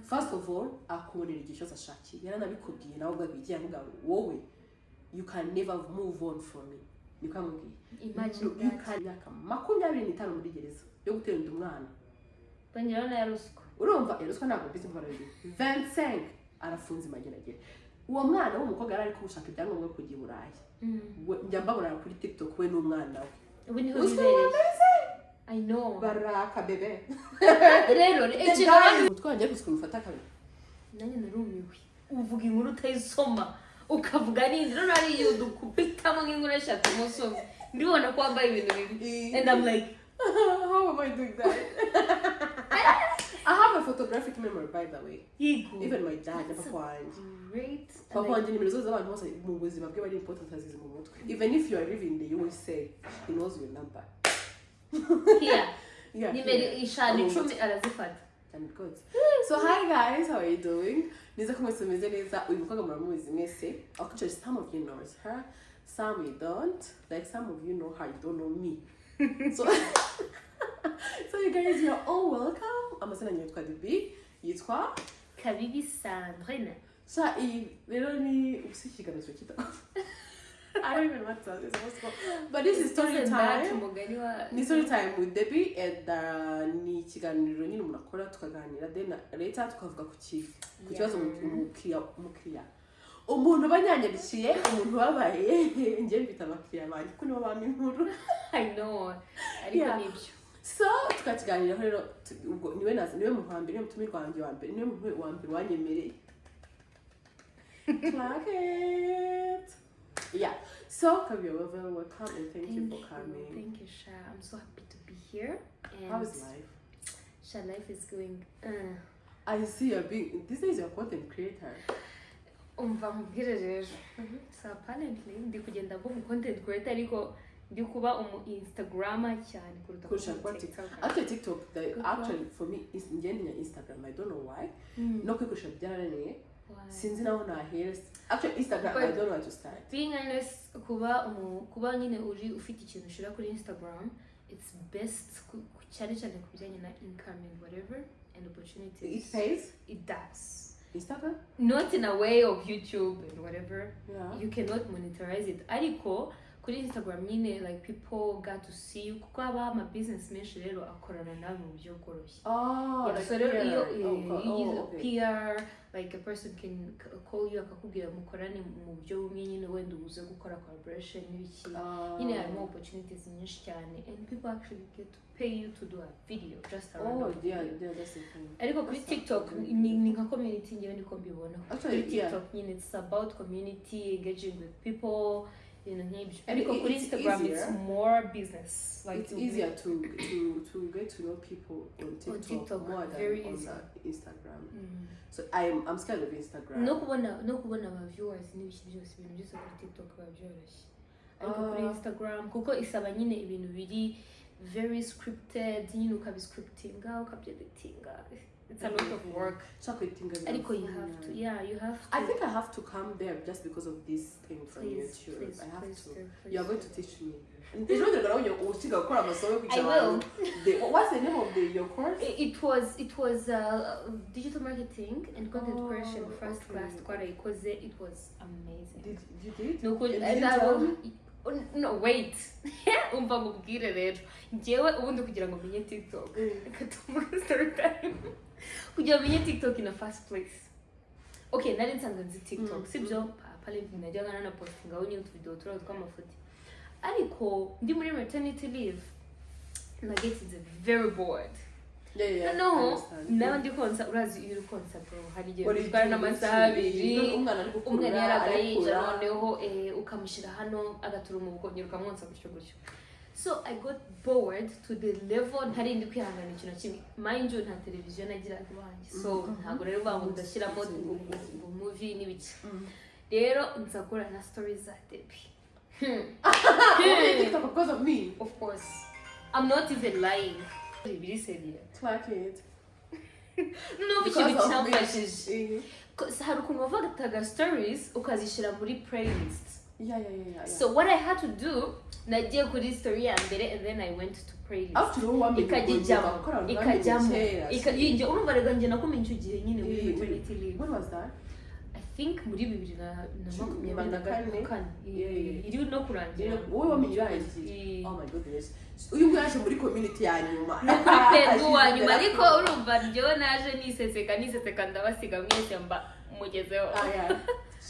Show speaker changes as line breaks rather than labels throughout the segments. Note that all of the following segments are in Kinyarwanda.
First of all, akubonera igihe cyose ashakiye. Yaranabikubwiye nawe ubwo, igihe avuga ngo wowe, "You can never move on from me," niko yamubwiye.
Imagine
You
that.
can. Imyaka 25 muri gereza yo gutera inda umwana.
Bongeraho na ruswa.
Urumva iyo ruswa, ntabwo mbizi mbara bibiri 25 arafunze imageragere. Uwo mwana w'umukobwa yari ari gushaka ibyangombwa kujya i Burayi. Njya mbabona kuri TikTok, we n'umwana we.
Ubu niho
Uzi ko
bibereye.
bameze?
I know.
Baraka bebe.
Rero ikintu abandi
Umutwe wanjye gusa ukuntu ufata kabiri.
Nanjye narumiwe. Uvuga inkuru utayisoma, ukavuga n'indi, none hari igihe udukubitamo nk'inkuru eshatu umunsi umwe. Ndibona ko wambaye ibintu bibi and I'm like,
How am I doing that? I have a photographic memory, by the way.
Yego.
Even my dad na papa wanjye.
Great.
Papa wanjye, nimero zose z'abantu bose mu buzima bwe bari important azizi mu mutwe. Even if you are living in the USA, he knows your number.
Here.
Yeah,
nimero
here.
eshanu,
Mu
10 arazifata.
Cyane rwose. So hi guys, how are you doing? Niza ko mwese mumeze neza. Uyu mukobwa muramuzi mwese. Actually, some of you knows her, some you don't. Like, some of you know her, you don't know me. So you guys, you're all welcome. Amazina yanjye yitwa Debbie, yitwa
Kabibi Sandrine.
So iyi rero ni ubusa ikiganiro cyita, I don't even know what it's supposed to call. But this is story
Doesn't that
time.
Umugani wa
Ni story time with Debbie and ni ikiganiro nyine umuntu akora tukaganira, then later tukavuga ku kibazo umukiriya, umuntu uba yanyandikiye, umuntu ubabaye. Njye mfite abakiriya banjye kuko nibo bampa inkuru.
I know, ariko nibyo.
So tukakiganiraho rero. Ubwo niwe naza, niwe muntu wa mbere, niwe mutumirwa wanjye wa mbere, niwe muntu wa mbere wanyemereye. Clack it. Yeah, so Kabi, you're very welcome and thank you for coming.
Thank you, Sha. I'm so happy to be here and
How is life?
Sha, life is going
I see you're being, these days you're a content creator.
Umva nkubwire rero, so apparently ndi kugenda mba umu content creator, ariko ndi kuba umu instagrammer cyane kuruta
Kurusha
kuba
kuba
umu TikToker.
Actually, TikTok, the,
Good.
Actually, for me is njye ni Instagram. I don't know why. No kwikoresha byarananiye.
Why?
Sinzi naho nahera. Actually, Instagram,
But
I don't know where to start.
Being honest, kuba nyine uri ufite ikintu ushyira kuri Instagram, it's best cyane cyane ku bijyanye na income and whatever and opportunities.
It pays?
It does.
Instagram?
Not in a way of YouTube and whatever. You cannot monetize it, ariko kuri Instagram nyine, like, people got to see you, kuko haba ama business menshi rero akorana nawe mu buryo bworoshye.
Oh,
Yeah,
like
so rero iyo
PR. Oh,
iyo ugize
oh, okay.
PR, like a person can call you, akakubwira mukorane mu buryo bumwe nyine, wenda ubuze gukora collaboration n'ibiki. Nyine harimo opportunities nyinshi cyane and people actually get to pay you to do a video, just a
Oh,
random
yeah,
video.
yeah, that's the thing.
Ariko kuri
That's
TikTok ni nka community, ngewe niko mbibona.
Actually,
Kuri
yeah.
TikTok nyine it's about community, engaging with people, ibintu nk'ibyo.
And
Ariko kuri
it's
Instagram it's
easier.
More business, like
It's easier to get to know people on TikTok,
TikTok,
more than
very
on
easy.
Instagram. So I'm scared of Instagram.
No kubona aba viewers n'ibiki byose, ibintu byose kuri TikTok biba byoroshye, ariko kuri
Ah.
Instagram, kuko isaba nyine ibintu biri very scripted nyine, ukabiscriptinga, ukabyeditinga, it's a lot of work.
Nshaka kweditinga.
Ariko you have to, yeah, you have to.
I think I have to come there just because of this thing from
Please,
YouTube.
please,
I have
please
to.
do, please
You are going
do.
To teach me. Ejo bundi nabonye usiga gukora amasomo yo kwica
I will.
abantu. What's the name of the your course?
It was digital marketing and content
Oh,
creation first
okay.
class twarayikoze. It was amazing.
Did you did?
Nukuri.
And
And
you
I
didn't tell
will
me?
No, wait, umva nkubwire rero. Njyewe ubundi kugira ngo menye TikTok, reka tuvuge story time, kugira ngo menye TikTok in the first place, okay, nari nsanzwe nzi TikTok, sibyo? Apparently najyaga nanapostingaho nyine utuvideo turiho tw'amafoto, ariko ndi muri maternity leave nagetinze very bored.
Yeah, I
Noneho
understand.
nawe ndi konsa, urazi iyo uri konsa bro, hari igihe
Uri
bitwara n'amasaha 2.
Umwana ari gukura,
Umwana yaragayinja,
arekura.
Noneho ukamushyira hano agatura mu ukongera ukamwonsa gutyo gutyo. So I got bored to the level ntari ndi kwihangana ikintu na kimwe. Mind you, nta televiziyo nagiraga iwanjye, so ntabwo rero uvuga ngo ndashyiramo ngo movie n'ibiki. Rero nza gukora na stories za Debbie.
Okay, TikTok because of me.
Of course, I'm not even lying, biri sérieux.
Clack it.
Noneho
Because
ikintu
of me.
cyamfashije, hari ukuntu wafataga stories ukazishyira muri playlist. So what I had to do, nagiye kuri story ya mbere and then I went to playlist.
After all, wamenye
Ikajya
ubwo
ijyamo,
nyuma, kuko abantu bamenye
ikajyamo
kera.
Yinjye urumva rega njye nakumenye icyo gihe nyine muri maternity leave.
When was that?
I think muri bibiri na makumyabiri na
na kane.
kane.
Yeah.
Iri no kurangira.
Wowe wamenye irangiye. Oh my goodness, uyu nguyu yaje muri community ya nyuma.
Ni ukuri pe, ndi uwa nyuma, ariko urumva njyewe naje niseseka niseseka, ndabasiga mwese, mba mugezeho.
Ah, yeah.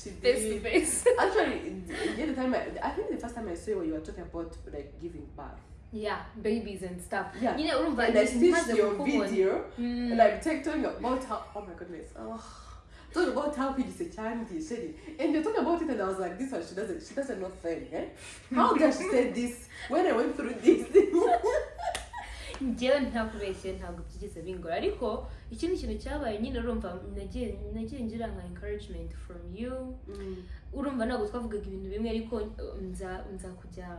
She
Face to
did.
face.
Actually, yeah, the time I think the first time I saw you, you were talking about like giving birth.
Yeah, babies and stuff.
Yeah.
Nyine urumva
And I stitched
maze
your
kukubona.
video, like talking about how, oh my goodness, oh, talking about how igise cyandishe, and you're talking about it, and I was like, this one, she doesn't know thing, eh? How does she say this when I went through this?
Njyewe ntakubeshye, ntabwo byigeze bingora, ariko ikindi kintu cyabaye nyine, urumva nagiye ngira nka encouragement from you. Urumva ntabwo twavugaga ibintu bimwe, ariko nza kujya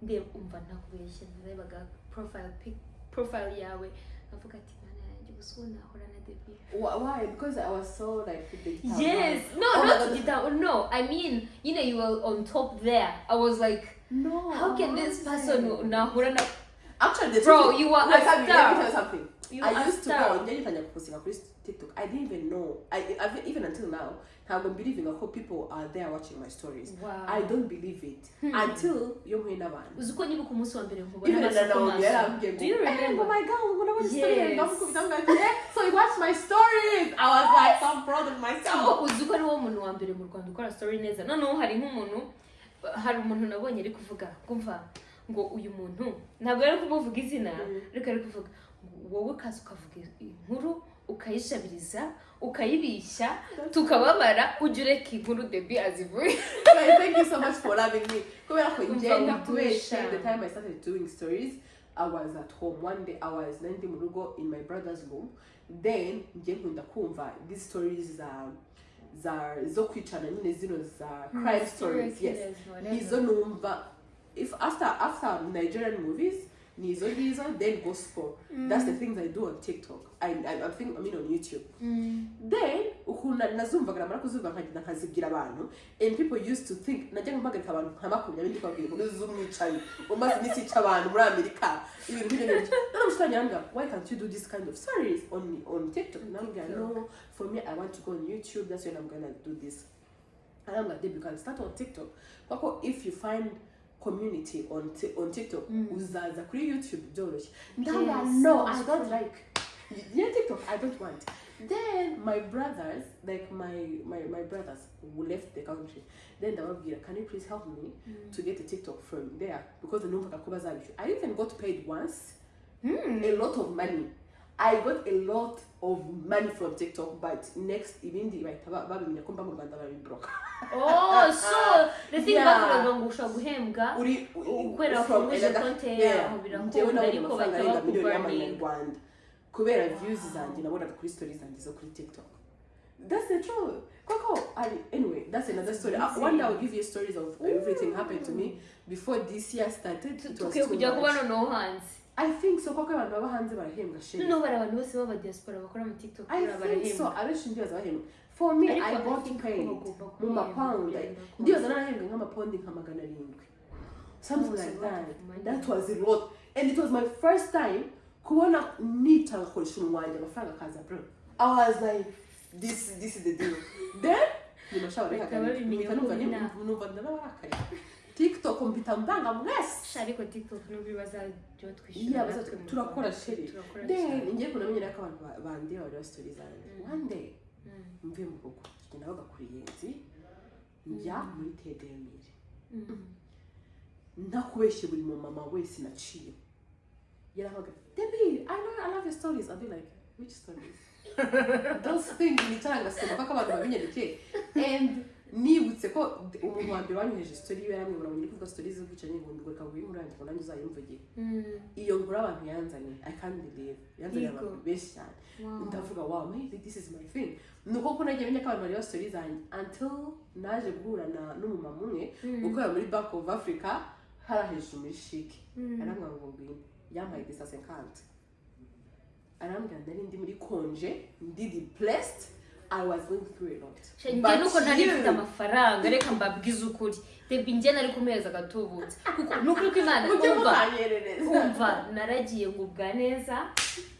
ndeba, umva, ntakubeshye, narebaga profile pic, profile yawe, nkavuga ati: "Mana yanjye, gusa ubu nahora na Debbie."
Why? Because I was so like the
Yes, no.
Oh my
Not
God.
guitar, no, I mean, you were on top there. I was like,
No.
how can this person nahura na
Actually, the
Bro,
truth is-
you were
Wait,
a
Abby, let me
star.
tell you something.
You
I
are a
used to
star.
go njye ngitangira gupostinga kuri TikTok. I didn't even know. Even until now, ntabwo believing ko people are there watching my stories. I don't believe it until iyo mpuye n'abantu.
Uzi ko nibuka umunsi wa mbere nkubona
Even
amaso
na
ku
Naomi
maso?
yarambwiye ngo,
Do you
"Eh,
remember?
oh my God, ngo ndabona story yawe," ndamukubita mbwira ati, "Eh, so you watch my stories." I was like so proud of myself.
Uzi ko ari wo muntu wa mbere mu Rwanda ukora story neza? Noneho hari nk'umuntu, hari umuntu nabonye ari kuvuga, kumva ngo uyu muntu, ntabwo ari kumuvuga izina, ariko ari kuvuga ngo wowe ukaza ukavuga inkuru, ukayishabiriza, ukayibishya, tukababara, ujya ureka inkuru Debbie azivuye.
Guys, thank you so much for loving me. Kubera ko
Umva
ngenda
udusha.
kubesha, the time I started doing stories, I was at home one day. I was nandi mu rugo in my brother's room. Then njye nkunda kumva these stories za zo kwicana nyine, zino za crime stories, yes, nizo numva. If after Nigerian movies, nizo ngizo, then gospel. That's the things I do on TikTok. I think, I mean, on YouTube. Then ukuntu nazumvaga, namara kuzumva nkagenda nkazibwira abantu, and people used to think najyaga mpagarika abantu nka 20 ndi kubabwira inkuru z'umwicanyi umaze iminsi yica abantu muri Amerika, ibintu nk'ibyo ngibyo. None umushuti wanjye arambwira, "Why can't you do this kind of stories on TikTok?" Ndamubwira, "No, for me, I want to go on YouTube. That's when I'm gonna do this." Arambwira, "Deb, you can start on TikTok, kuko if you find community on TikTok, uzaza kuri YouTube byoroshye." Ndambwira, "No, I
That's
don't
true.
like, yeah, TikTok, I don't want." Then my brothers, like my brothers who left the country, then ndababwira, "Can you please help me to get a TikTok from there?" Because numvaga ko bazabishyura. I even got paid once a lot of money. I got a lot of money from TikTok, but next ibindi bahita babimenya ko mba mu Rwanda, barabibloka.
Oh, so the thing bavugaga ngo ushobora guhembwa
uri
ukorera
from
wafunguje konti
Yeah.
yaho, birakunda,
Njyewe nabonye
ariko
amafaranga
bahita
arenga miliyoni
bakuburninga.
y'amanyarwanda kubera views zanjye nabonaga kuri stories zanjye zo kuri TikTok. That's the truth, koko anyway, that's another story. One day I'll give you stories of everything happened to me before this year started. It was
Tukwiye
too
kujya kuba
much.
noneho hanze.
I think so, koko abantu baba hanze barahembwa shit.
Noneho bari abantu bose b'aba diaspora bakora mu TikTok
I
buriya
think so.
barahembwa.
Abenshi ndibaza bahembwa. For me,
Ariko
I
I
got
think ko
paid
bagomba
mu
guhembwa
mapawundi.
kugenda kose.
Ndibaza narahembwe nk'amapawundi nka 700, something
That was
like
a lot
that.
of money.
That was a lot, and it was my first time kubona nicara ngakoresha umunwa wanjye, amafaranga akaza. Bro, I was like, this is the deal." Then nyuma sha
Bahita
barihagarika.
babimenya
Mpita numva
ko bina.
Numva ndabarakaye. TikTok mpita mbanga mwese.
Sha, ariko TikTok nubwo bazajya batwishyura
Yeah,
natwe mu
turakora
Rwanda,
sheri.
turakora
Then
cyane.
ngiye kunamenya ko abantu bandeba, bareba stories zanjye. One day mvuye mu rugo, tugenda nabaga ku Ruyenzi, njya muri T2000. Ntakubeshye, buri mu mama wese naciye yarabaga, "Debbie, I know, I love your stories." I'll be like, "Which stories?" Those things nicara ngasoma kuko abantu babinyandikiye, and nibutse ko umuntu wa mbere wanyoheje story yiwe yaramwibona ngo ndi kuvuga stories z'ubwicanyi, ngo reka nguhe inkuru yanjye ngo nanjye uzayumvuge. Iyo nkuru abantu yanzanye, I can't believe yanzaniye
Yego.
abantu benshi cyane. Ndavuga, "Wow, maybe this is my thing." Ni uko ko nagiye menya ko abantu bareba stories zanjye until naje guhura na n'umumama umwe ukorera muri Bank of Africa hariya hejuru muri CHIC. Arambwira ngo ngwino, yampaye 250. Arambwira, nari ndi muri congé, ndi depressed, I was going through a lot.
Sha, njye nuko ntari mfite amafaranga, reka mbabwize ukuri. Debi, njye nari kumeza agatubutse, kuko ni ukuri kw'Imana.
Mujye
Umva.
Mukanyerereza.
Umva, naragiye ngubwa neza.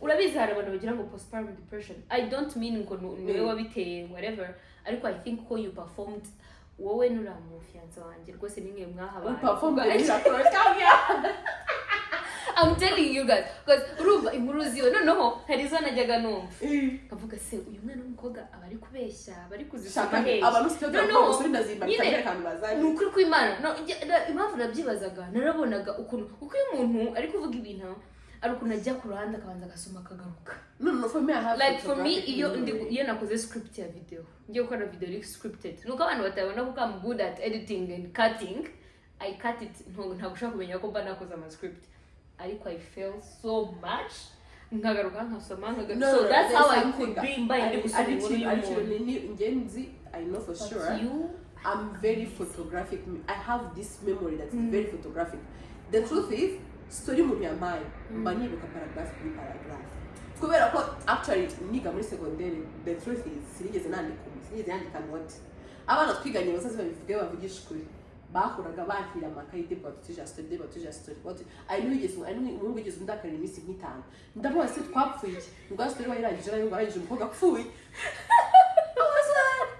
Urabizi, hari abantu bagira ngo postpartum depression. I don't mean ngo niwe wabiteye, whatever, ariko I think ko you performed, wowe nuriya mu fiancé wanjye rwose ni mwe mwahabaye.
Perform the miracle. Come here.
I'm telling you guys, because urumva inkuru ziwe, noneho hari izo najyaga numva nkavuga: "Se uyu mwana w'umukobwa aba ari kubeshya, aba ari kuzisoma
Shaka
hehe?"
abantu sityo.
Noneho,
Umusore ndazimba.
nyine,
Bitabira akantu bazanye.
Ni ukuri kw'Imana. No, impamvu nabyibazaga, narabonaga ukuntu, kuko iyo umuntu ari kuvuga ibintu, ari ukuntu ajya ku ruhande akabanza agasoma akagaruka.
No, for me I have
Like for me,
photographic
iyo ndi
memory.
iyo nakoze script ya video, ngiye gukora video iri scripted, nuko abantu batabona kuko I'm good at editing and cutting. I cut it, ntabwo ushobora kumenya ko mba nakoze ama script, ariko I fail so much, nkagaruka nkasoma, nkagaruka.
No,
So
no,
that's
there's
how I
something
could be mbaye ndi gusoma inkuru y'umuntu.
Njye nzi, I know for
But
sure
you
I'm very photographic. I have this memory that is very photographic. The truth is, story umuntu yampaye mba nibuka paragraph kuri paragraph, kubera ko actually niga muri secondaire, the truth is, sinigeze nandika sinigeze nandika note. Abana twiganye bazaze babivuge, bavugishe ukuri, bahuraga bankira amakayi: "Deba, watutije story. Deba, watutije story." What I knew, yigeze, I knew umuhungu wigeze undakarira iminsi nk'itanu. Ndamubaza: "Se twapfuye iki?" Ngo story wayirangije nayo, ngo arangije umukobwa apfuye. I was like,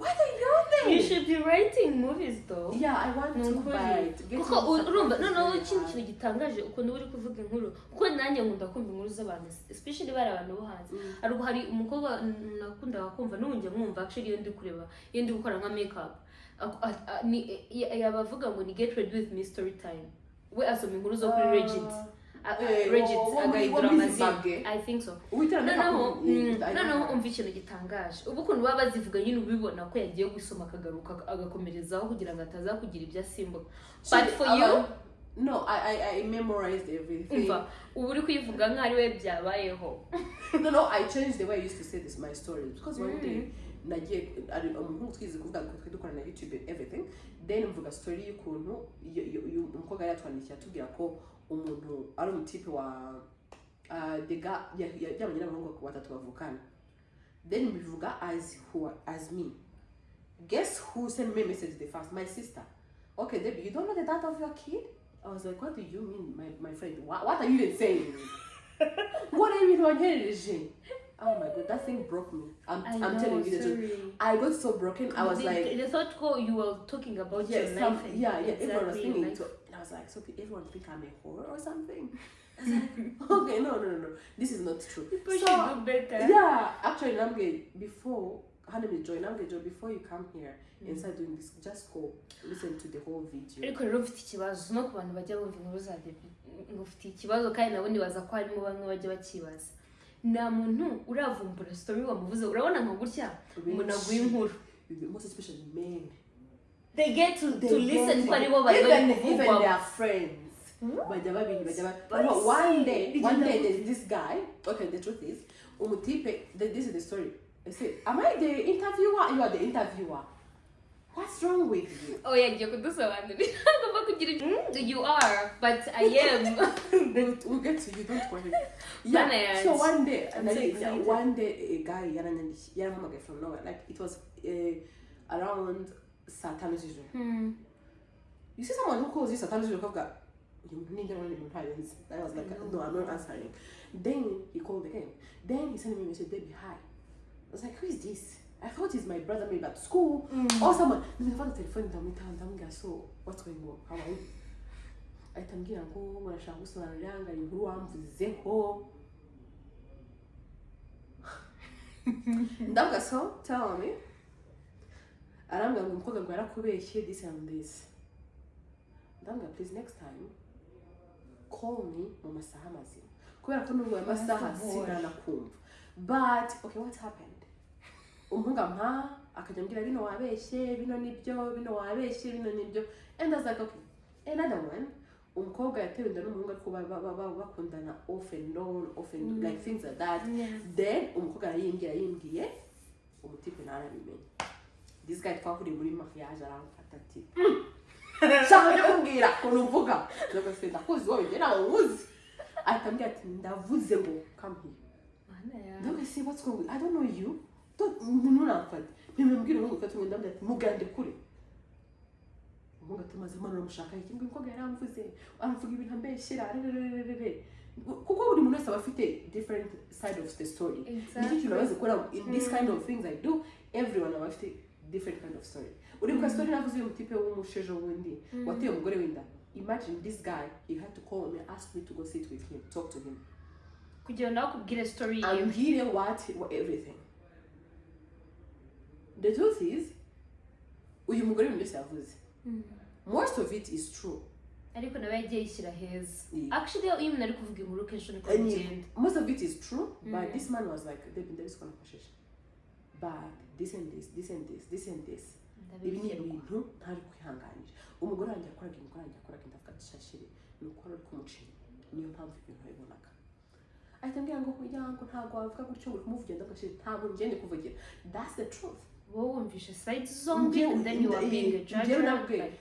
"What are you doing?"
You should be writing movies though.
Yeah, I want
Ni
to
ukuri.
Write.
Kuko urumva noneho ikindi kintu gitangaje, ukuntu uba uri kuvuga inkuru, kuko nanjye nkunda kumva inkuru z'abantu, especially bari abantu bo hanze. Hari umukobwa nakundaga kumva, n'ubu njya mwumva actually, iyo ndi kureba, iyo ndi gukora nka makeup, yaba avuga ngo ni "Get ready with me, story time". We asoma inkuru zo kuri Reddit. Reddit, agahindura
wo muri
amazina.
Zimbabwe.
I think so.
Uwitera.
Noneho umva ikintu gitangaje, ubu ukuntu baba bazivuga nyine, ubibona ko yagiye gusoma akagaruka agakomerezaho kugira ngo ataza kugira ibyo asimbuka, but for you
No, I memorized everything.
Umva, uba uri kuyivuga nk'aho ari we byabayeho.
No, I changed the way I used to say this, my story, because one day nagiye, ari umuhungu twize kuvuga ngo twe dukora na YouTube and everything, then mvuga story y'ukuntu umukobwa yari yatwandikiye atubwira ko umuntu ari umutipe wa dega yaryamanye n'abahungu batatu bavukana. Then mbivuga as who, as me. Guess who sent me a message the first? My sister. "Okay, Debbie, you don't know the dad of your kid?" I was like, "What do you mean, my friend? What are you even saying? What are you even wanyoherereje?" Oh my God, that thing broke me.
I
I'm
know,
telling you the truth.
Sorry.
I got so broken. I was like,
They thought ko you were talking about
yes,
your life and
yeah, everyone was
exactly
thinking
your life.
to, and I was like, "So everyone think I'm a whore or something?" I was like, "Okay, no, this is not true."
People
So,
should do better.
yeah, actually, Namge, before her name is Joy. Namge Joy, before you come here and start doing this, just go listen to the whole video.
Ariko rero mfite ikibazo no ku bantu bajya bumva inkuru za Debi, ngo ufite ikibazo, kandi nabo nibaza ko harimo bamwe bajya bakibaza. Nta muntu uravumbura story wamuvuze. Urabona nka gutya umuntu aguha inkuru,
Most especially men.
They get
They
to listen
get
ko
it.
aribo bari bari
Even
kuvugwamo.
Their friends bajya babizi, bajya ba no, one day there's this guy. Okay, the truth is, umutipe, this is the story. I say, "Am I the interviewer? You are the interviewer. What's wrong with you?"
Oh, yagiye kudusobanurira, agomba kugira you are, but I am
We'll get to you, don't worry.
Bana
Yeah, so
yanjye.
one day
I'm so excited.
one day a guy yaranyandikiye, yarampamagaye from nowhere. Like, it was around saa tanu z'ijoro. You see someone who calls you saa tanu z'ijoro, ukavuga: "Uyu muntu ninde? None umuntu ntayo nzi." I was like, "No, I'm not answering." Then he called again. Then he sent me a message: "Debbie, hi." I was like, "Who is this?" I thought he's my brother, maybe at school or someone. Ndafata telefone, ndamwita, ndamubwira: "So what's going on? How are you?" Ahita ambwira ngo murashaka gusobanurira ngo hari inkuru wamvuzeho. Ndavuga: "So tell me." Arambwira ngo umukobwa ngo yarakubeshye, this and this. Ndamubwira: "Please, next time call me mu masaha mazima, kubera ko n'ubu aya masaha sinanakumva." But okay, what happened, umuhungu ampa akajya ambwira bino wabeshye, bino nibyo, bino wabeshye, bino nibyo, and I was like, "Okay." Another one, umukobwa yatewe inda n'umuhungu, ariko bakundana off and on, off and like things like that. Then umukobwa arayimbwira, yimbwiye umutipe ntarabimenye. This guy twahuriye muri mariage, aramfata ati: "Shaka njye kumbwira ukuntu mvuga." Ndavuga: "Se ndakuzi wowe? Njye ntawe nkuzi." Ahita ambwira ati: "Ndavuze ngo come here."
Mana yawe.
Ndavuga: "Se what's going on? I don't know you. Don't nturamfate." Mpimwe mbwira umuhungu ko tumwe, ndamubwira ati: "Mugande kure." Umuhungu atumaze imana, uramushaka iki? Ngo umukobwa yaramvuze, aravuga ibintu ambeshyera rerererere. Kuko buri muntu wese aba afite different side of the story. Nicyo kintu nabaze gukora in this kind of things I do. Everyone aba afite different kind of story. Uribuka story navuze uyu mutipe w'umushejo wundi wateye umugore w'inda? Imagine this guy, he had to call me, ask me to go sit with him, talk to him.
Kugira ngo nawe akubwire story yiwe.
Ambwire what everything. The truth is, uyu mugore, ibintu byose yavuze, most of it is true.
Ariko nawe yagiye yishyira heza.
Yeah.
Actually, iyo umuntu ari kuvuga inkuru, kenshi niko
And
bigenda.
most of it is true, but this man was like, "Debbie, ndabizi ko nakosheje, but this and this, this and this, this and this, ibi ni
Ndabishyirwa.
ibintu ntari kwihanganira. Umugore wanjye yakoraga, umugore wanjye yakoraga." Ndavuga ati: "Shashiri, ni uko wari uri kumuca inyuma, niyo mpamvu ibintu wabibonaga." Ahita ambwira ngo kugira ngo ntabwo wavuga gutyo, ngo uri kumuvugira. Ndavuga: "Shiri, ntabwo ngende kuvugira, that's the truth."
Wowe wumvishe sides zombi and then you are being a judge.
Njyewe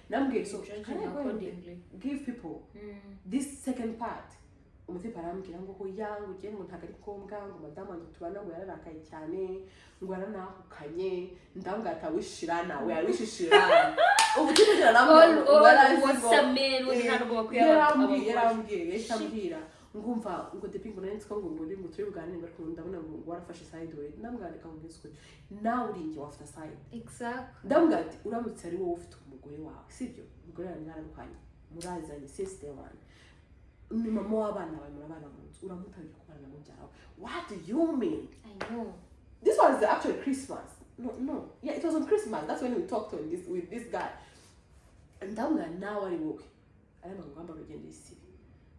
nabwiye, so
judging
can I go and
accordingly.
give people this second part? Umutipe arambwira ngo hoya, ngo ugende, ngo ntabwo ari ngombwa, ngo madamu wanjye tubana ngo yararakaye cyane, ngo yaranahukanye. Ndambwira ati: "Awishira nawe, awishishira." Umutipe agira arambwira ngo yarazi ngo
wasamere ntabwo bakwiye
yarambwiye
abagore.
Yarambwiye, yahise ambwira ngo umva, ngo Depi, ngo nari nzi ko ngo uri ngo turi buganire, ngo ariko ndabona ngo warafashe side. We, ndambwira: "Reka nkubwize ukuri, nawe uri njye wafata side." Ndamubwira ati: "Uramutse ari wowe ufite umugore wawe, sibyo? Umugore wawe mwararuhanye, murazanye since day one, ni mama w'abana bawe, murabana mu nzu, uramutabye kubana na mubyara we. What do you mean?"
I know.
This was actually Christmas. No, yeah, it was on Christmas. That's when we talked on this with this guy. Ndamubwira: "Nawe ari wowe." Arambwira ngo ngamba urugendo isibe.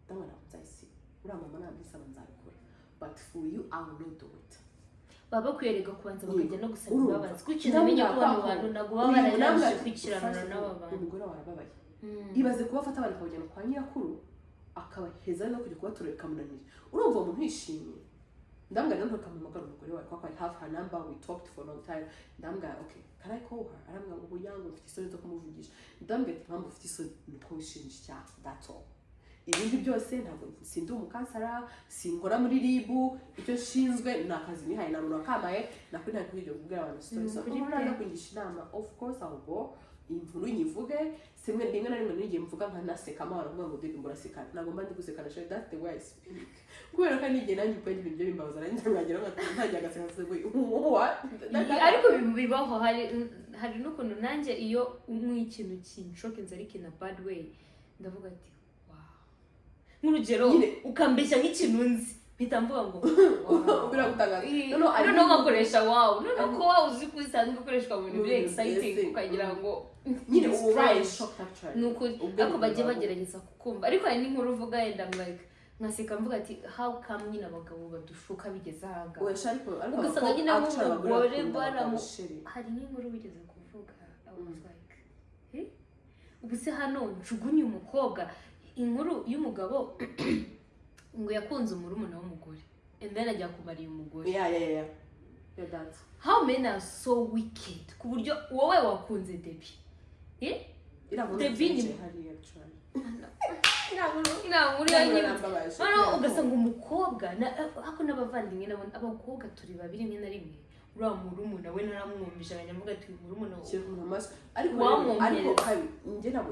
Ndamubwira: "Ntabwo nzayisiba. Uriya mama nambisaba nzabikora, but for you I will not do it."
Baba bakwiye kubanza bakajya no gusaba
Urumva?
imbabazi, kuko ikintu umenye ko bano bantu ntabwo baba
Uyu
bararangije kwikiranura n'aba bantu.
Umugore wawe arababaye. Ibaze kuba afata abana akabajyana kwa nyirakuru, akabaheza no kujya kubatura bikamunanira. Urumva uwo muntu yishimye? Ndambwira: "Noneho ntukamuhamagara umugore wawe," kuko I have her number, we talked for a long time. Ndambwira: "Okay, can I call her?" Arambwira ngo oya, ngo mfite isoni zo kumuvugisha. Ndambwira ati: "Impamvu ufite isoni ni uko wishinja icyaha, that's all. Ibindi byose, ntabwo sindi umucounselor, sinkora muri RIB. Icyo nshinzwe ni akazi nihaye, nta muntu wakamaye nakuri, nta kuri kubwira abantu story." So
Ukuri
umuntu
pe.
naza kungisha inama, of course I will go, inkuru nyivuge. Simwe rimwe na rimwe n'igihe mvuga nkanasekamo, abantu bavuga ngo: "Debi, ngo urasekana." Ntabwo mba ndi gusekana shit, that's the way I speak, kubera ko n'igihe nanjye ubwo ibintu byo bimbabaza, nanjye nkagera ntangiye agaseka se, what?
Ariko bibaho. Hari n'ukuntu nanjye iyo unywa ikintu kinshockinze ariko in a bad way, ndavuga ati: "Wow." Nk'urugero, ukambeshya nk'ikintu nzi, mpita mvuga ngo: "Wow."
Biragutangaza.
Noneho
Noneho
nkakoresha "wow". Noneho ko "wow" uzi ko isanzwe ikoreshwa mu bintu
Mu
biri
bintu
exciting, ukagira ngo
nyine
it's
uba ubaye
strange.
shocked actually.
Ni ukuri.
Ubwenge
Ariko bajye bagerageza kukumva. Ariko hari n'inkuru uvuga yenda, I'm like, nkaseka mvuga ati: "How come nyine abagabo badushuka bigeze ahangaha?"
Oya, ariko
Ugasanga nyine
actually abagore
nk'umugore
bakunda abagabo, sheri.
Hari nk'inkuru wigeze kuvuga, I was like: "Eh? Ubu se hano njugunye umukobwa?" Inkuru y'umugabo ngo yakunze umurumuna w'umugore and then ajya kumariya umugore.
Yeah, that.
How men are so wicked, ku buryo wowe wakunze Debi, eh?
Iriya nkuru
Debi
nziza hariya actually.
Iriya nkuru yanyibutse.
Yarambabaje.
Noneho ugasanga umukobwa ariko n'abavandimwe nabo, abakobwa turi babiri, rimwe na rimwe uriya murumuna we naramwumvisha nkajya mvuga ati: "Uyu murumuna we."
Shyira umuntu amaso, ariko
Wamwumviriza.
ariko kabi njye ntabwo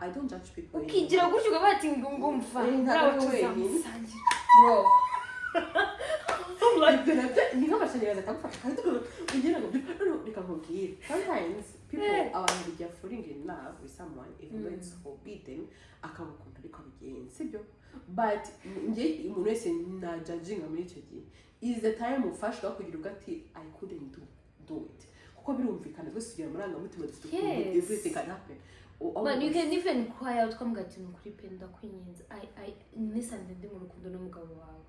I don't judge people.
Ukigira gutyo ukavuga ati ngo ngumva
Eh, ntabwo ari
uriya
wenyine.
tuzamusangira, bro.
Ibyo nabyo ni nk'amashanyarazi akagufata kandi ugira ngo no. Reka nkubwire, sometimes people, abantu bijya falling in love with someone even though it's forbidden, akaba ukuntu ariko abigenza, sibyo? But njye umuntu wese na judginga muri icyo gihe is the time ufashwa kugira ubwo ati: "I couldn't do it," kuko birumvikana, twese tugira amarangamutima, dufite ukuntu everything can happen.
Man, you can even cry out, ukamubwira ati: "Ni ukuri pe, ndakwinginze, I nisanze ndi mu rukundo n'umugabo wawe,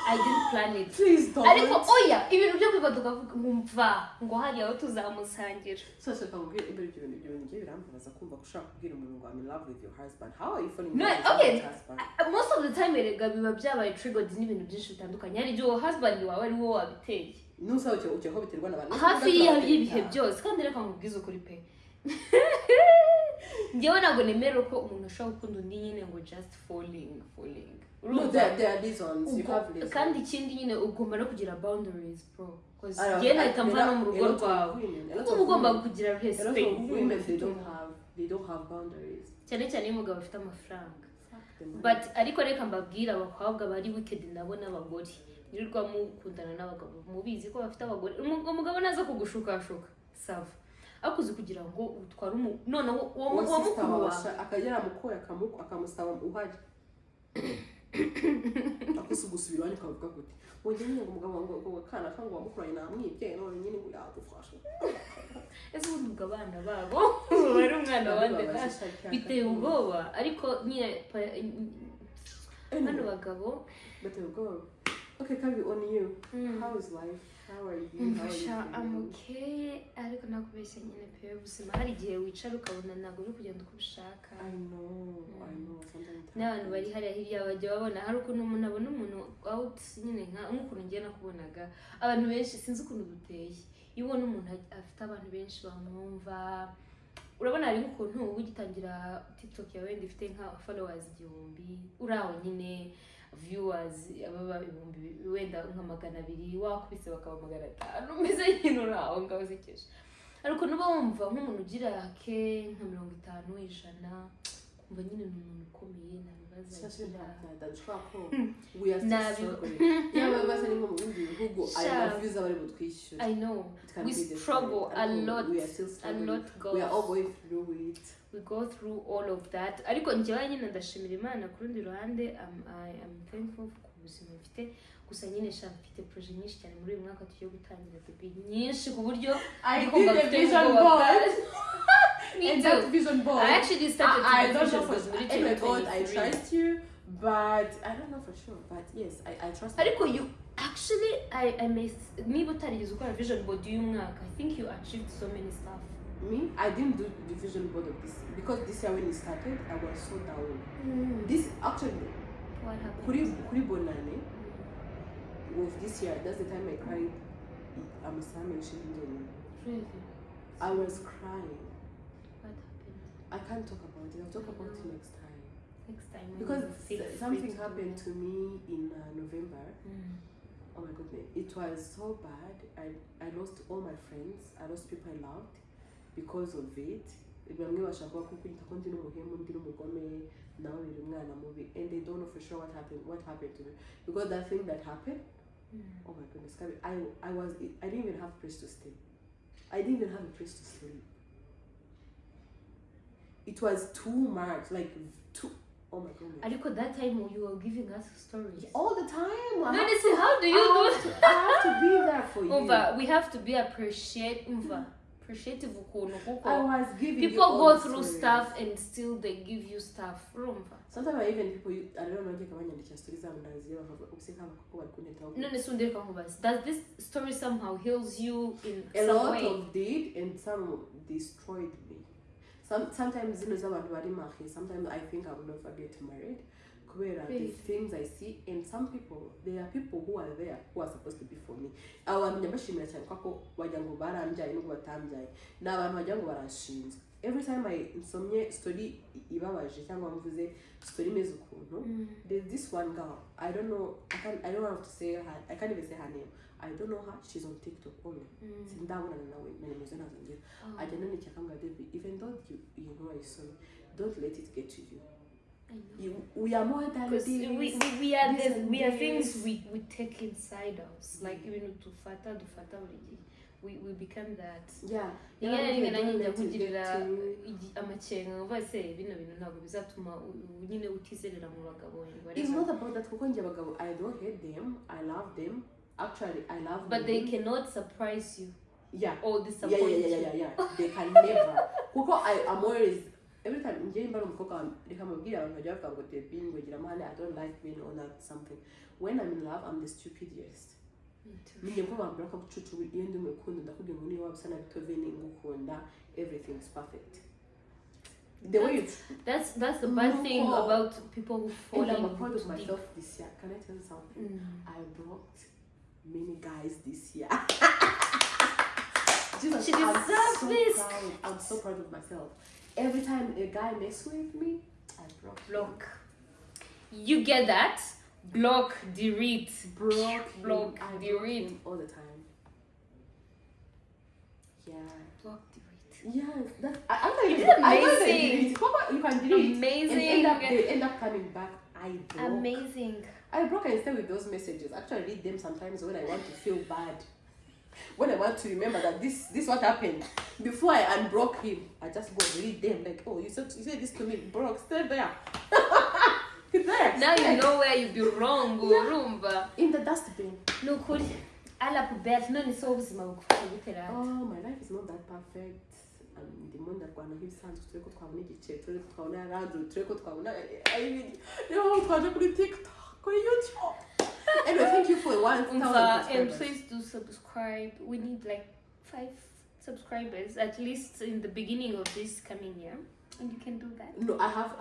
I didn't plan it."
Please don't.
Ariko oya, ibintu byo kwiga tukavuga nkumva ngo hariya aho tuzamusangira.
So reka nkubwire, imbere ibyo bintu ngiye birambabaza kumva ko ushobora kubwira umuntu ngo: "I'm in love with your husband." How are you falling in
No,
love with
okay.
someone's husband?
Most of the time erega biba byabaye triggered n'ibintu byinshi bitandukanye. Hari igihe uwo husband wawe ari wowe wabiteye.
Nusaba ukeka ko biterwa n'abantu
Hafi y'ibihe byose. Kandi reka nkubwize ukuri pe, njyewe ntabwo nemera ko umuntu ashobora gukunda undi nyine ngo just falling.
No,
Urumva?
there are reasons. You have reasons.
Kandi ikindi nyine, ugomba no kugira boundaries, bro. 'Cause njyewe nahita mva no mu rugo rwawe, kuko uba ugomba kugira
A lot
respect.
of women, they don't have They don't have boundaries.
Cyane cyane iyo umugabo afite amafaranga.
Fuck the money.
But ariko reka mbabwire, abakobwa bari wicked nabo n'abagore mwirirwa mukundana n'abagabo mubizi ko bafite abagore. Umugabo naza kugushukashuka, ça va, ariko uzi kugira ngo utware umu noneho
uwo
uwo
sister
mukuru
wawe
wawe
akagera mukoye akamusaba uhari akusugusubira iwanyu ukavuga gute ngo njye nyine ngo umugabo ngo ngo akana kango wamukuranye namwibye, none nyine ngo yadufasha.
Ese ubundi ubwo abana babo bari umwana wande? Biteye ubwoba, ariko nyine bano bagabo.
Biteye ubwoba. Okay, Kabi, on you. How is life? How are you? How are you
Mfasha.
feeling?
I'm okay, ariko nakubeshya nyine pe, ubuzima hari igihe wicara ukabona ntabwo uri kugenda uko ubishaka.
I know, I know. Sometimes it
N'abantu bari
happens.
hariya hirya bajya babona hari ukuntu umuntu abona umuntu out nyine, nk'ukuntu ngiye nakubonaga. Abantu benshi sinzi ukuntu duteye, iyo ubona umuntu afite abantu benshi bamwumva, urabona hari nk'ukuntu uba ugitangira TikTok yawe wenda ifite nka followers 1000, uri aho nyine, viewers ababa ibihumbi wenda nka 200, wakubise bakaba 500, umeze nyine uri aho ngaho usekeje. Hari ukuntu uba wumva nk'umuntu ugira ke nka 50, 100, kumva nyine ni umuntu ukomeye, nta bibazo
Sasa
agira.
Nta ko we are still struggling. Yaba basa ni nko mu bindi bihugu, ayo
Sha.
Ma views aba ari butwishyure.
I know.
It can
We
be different.
Struggle a
Ariko
lot,
we are still
a
struggling.
lot,
We are all
girls.
going through it.
We go through all of that, ariko njyewe nyine ndashimira Imana. Ku rundi ruhande I am thankful ku buzima mfite. Gusa nyine sha, mfite projet nyinshi cyane muri uyu mwaka tugiye gutangira, baby, nyinshi ku buryo
I
ndi kumva
did the
mfite
vision
ubwoba.
board.
Me
And
too.
that vision board,
I actually started
I
to
don't
vision
know for
board
sure.
muri
Oh my God, I
2023.
trust you, but I don't know for sure. But yes, I trust my
Ariko
God.
you actually, I may, niba utarigeze ukora vision board y'uyu mwaka, I think you achieved so many stuff.
Me, I didn't do the vision board of this because this year when it started, I was so down. This actually
What happened?
Kuri Bonane of this year, that's the time I cried. Amasaha menshi njyenyine.
Really?
I was crying.
What happened?
I can't talk about it. I'll talk about it next time.
Next time when
Because
you feel free
something
to do
happened
that.
To me in November. Oh my goodness, it was so bad. I lost all my friends. I lost people I loved because of it. Bamwe bashaka kukwita ko ndi n'umuhemu, ndi n'umugome, nawe uri umwana mubi, and they don't know for sure what happened to me, because that thing that happened, oh my goodness, Kabi, I didn't even have a place to stay. I didn't even have a place to sleep. It was too much, like too, oh my goodness.
Ariko that time you were giving us stories
All the time I
None
have,
se, how do you
I
do?
I have to be there for you.
Umva, we have to be appreciate, umva, appreciative ukuntu kuko
I was giving you
people
all
go
the
through
stories.
Stuff and still they give you stuff, urumva?
Sometimes I even people I don't know, njye banyandikira stories zabo ndaziyo bakavuga ubuse nk'aba koko bari kuntetaho.
None se undi, reka nkubaze, does this story somehow heals you in
A
some
lot
way?
Of did and some destroyed me. Sometimes zino z'abantu bari marié, sometimes I think I will never get married kubera the
Really?
Things I see. And some people, there are people who are there who are supposed to be for me. Abo bantu ndabashimira cyane kuko wagira ngo barambyaye nubwo batambyaye, ni abantu wagira ngo baranshinzwe. Every time I nsomye story ibabaje cyangwa mvuze story imeze ukuntu, there's this one girl, I don't know, I don't have to say her, I can't even say her name. I don't know her. She's on TikTok only. Sindabonana nawe na nimero ze ntazo ngira.
Oh.
Ajya anandikira akambwira, "Debbie, even though you know I saw you, don't let it get to you."
I know.
You, we are more than
Because
this,
we are
this
the,
and
we are
this.
Things we take inside us, like ibintu dufata dufata buri gihe, we become that. Rimwe na rimwe nanjye njya nkugirira amakenga nkavuga se bino bintu ntabwo bizatuma nyine utizerera mu bagabo and
It's
whatever.
Not about that kuko njye abagabo, I don't hate them. I love them, actually. I love
But they
them.
Cannot surprise you or disappoint you.
Yeah, they can never, kuko I'm always, every time njye mba ari umukobwa, reka mubwire, abantu bajya bavuga ngo Debbie ngo gira amahane. I don't like being on that something. When I'm in love, I'm the stupidest.
Me too.
Ninjye ko bambwira ko bucucu. Iyo ndi mu rukundo, ndakubwira ngo niyo waba usa na Beethoven, ngukunda, everything is perfect the way you
That's the bad thing
No.
about people who fall
And I'm
in
proud of
too deep.
Myself this year. Can I tell you something?
Mm.
I blocked many guys this year. Jesus,
She
I'm
deserves
so
this.
proud. I'm so proud of myself. Every time a guy mess with me, I block him.
Block. You get that? Block, delete.
Block him.
Block,
I block
delete.
him all the time. Yeah.
Block, delete. it.
Yes, that I
You did
I don't
amazing.
delete it. Papa, you can delete
Amazing.
and end up they end up coming back. I broke.
Amazing.
I broke and stay with those messages. Actually, read them sometimes when I want to feel bad. When I want to remember that this what happened before I unbroke him, I just go read them like, "Oh, you said this to me, broke. Stay there." There.
Now
Stay.
you know where you belong. Urumva.
In the dustbin.
Ni ukuri. À la poubelle. None se wowe ubuzima bugufasha gute rata?
Oh, my life is not that perfect. Ndimo ndarwana nk'ibisanzwe, turebe ko twabona igice, turebe ko twabona radiyo, turebe ko twabona niyo mpamvu twaje kuri TikTok, kuri YouTube. Anyway, thank you for 1,000
Umva, and
subscribers.
Please do subscribe. We need like five subscribers at least in the beginning of this coming year. And you can do that.
No, I have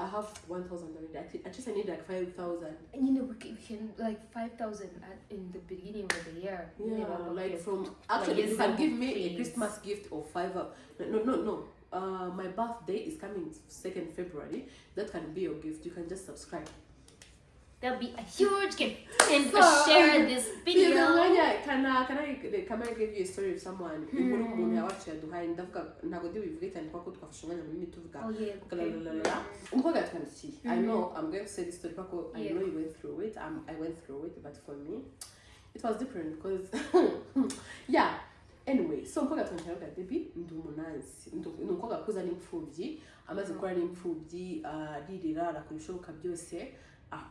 1,000 already. At least I need like 5,000.
We can like 5,000 in the beginning of the year.
Yeah,
Never
like
okay.
from actually, you
Yes,
can give me a
please.
Christmas gift of five. No. My birthday is coming 2nd February. That can be your gift. You can just subscribe.
That'll be a huge gift. And
So,
share this video.
Mwanya, can I give you a story of someone, inkuru umuntu yawacu yaduhaye? Ndavuga, ntabwo ndi bubivuge cyane kuko twafashe umwanya munini tuvuga.
Oh yeah.
La, la, la, la. Umukobwa yatwandikiye. I know I'm going to say this story kuko I know you went through it. I went through it, but for me it was different because, yeah, anyway, so umukobwa yatwandikiye aravuga: "Debbie, ndi umunansi." Ni umukobwa akuze, ari imfubyi, amaze gukora ari imfubyi, arirera, arakora ibishoboka byose,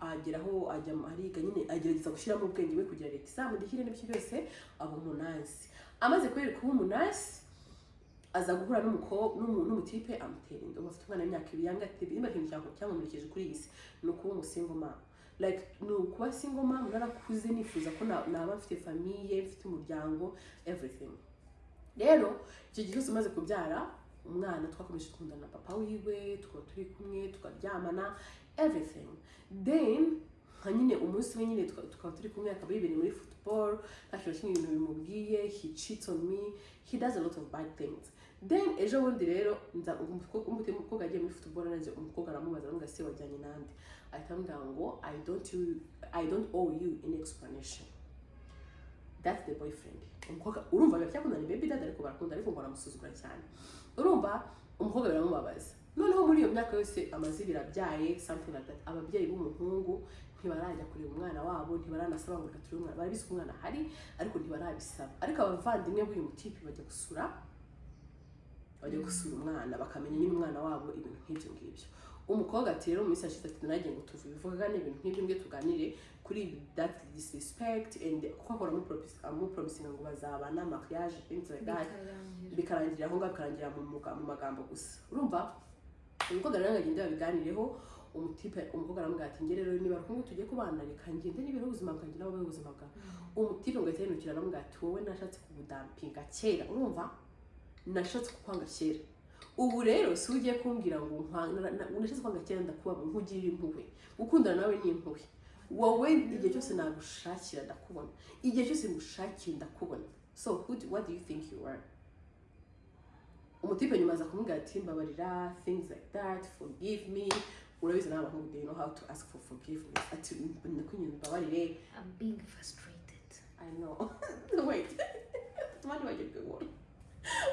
ageraho ajya ariga nyine, agerageza gushyiramo ubwenge bwe kugira leta izamudihire n'ibyo byose, aba umunansi. Amaze kubera kuba umunansi, aza guhura n'umutipe amutera inda. Ubu afite umwana w'imyaka 2. Yanga ati: "Niba ikintu cyankomerekeje kuri iyi si ni ukuba umusingle mom, like ni ukuba single mom. Narakuze nifuza ko naba mfite famille, mfite umuryango, everything. Rero icyo gihe cyose umaze kubyara umwana, twakomeje dukundana na papa wiwe, tukaba turi kumwe, tukaryamana, everything. Then nka nyine umunsi we nyine tukaba turi kumwe, akaba yibereye muri football, nta kintu na kimwe ibintu bimubwiye. He cheats on me, he does a lot of bad things. Then ejo bundi rero nza umukobwa agiye muri football, nanjye umukobwa aramubaza, aramubwira: 'Se wajyanye nande?' Ahita amubwira ngo I don't owe you any explanation.' That's the boyfriend." Umukobwa, urumva, baracyakundana, baby dad, ariko barakunda, ariko ngo aramusuzugura cyane. Urumva umukobwa biramubabaza. Noneho muri iyo myaka yose amaze 2 abyaye, something like that, ababyeyi b'umuhungu ntibarajya kureba umwana wabo, ntibaranasaba ngo reka turebe umwana. Barabizi ko umwana ahari, ariko ntibarabisaba. Ariko abavandimwe b'uyu mutipe bajya gusura umwana, bakamenya nyine umwana wabo, ibintu nk'ibyo ngibyo. Umukobwa ati rero mu minsi yashize, ati nagiye ngo tuvuge ibintu nk'ibyo ngibyo, tuganire kuri that disrespect, and kuko ahora amupromisinga ngo bazabana, mariage, things like that, bikarangira aho ngaho, bikarangira mu magambo gusa. Urumva umukobwa rero ngo agende babiganireho. Umutipe, umukobwa aramubwira ati: "Njye rero niba kumwe tugiye kubana, reka ngende nibereho ubuzima bwanjye, nawe ubeho ubuzima bwawe." Umutipe ngo ahite yinukira, aramubwira ati: "Wowe nashatse kubudampinga kera, urumva nashatse kukwanga kera. Ubu rero si ugiye kumbwira ngo nashatse kwanga kera. Ndakubaba, nkugirira impuhwe. Gukundana nawe ni impuhwe. Wowe igihe cyose nagushakira ndakubona, igihe cyose ngushakiye ndakubona. So what do you think you are?" Umutipe nyuma aza kumubwira ati: 'Mbabarira,' things like that, 'forgive me.' Urabizi nawe abahungu, they know how to ask for forgiveness. Ati: 'Ndakwinginze, mbabarire.'"
I'm being frustrated.
I know. Wait. Tumani bagirwe ngo.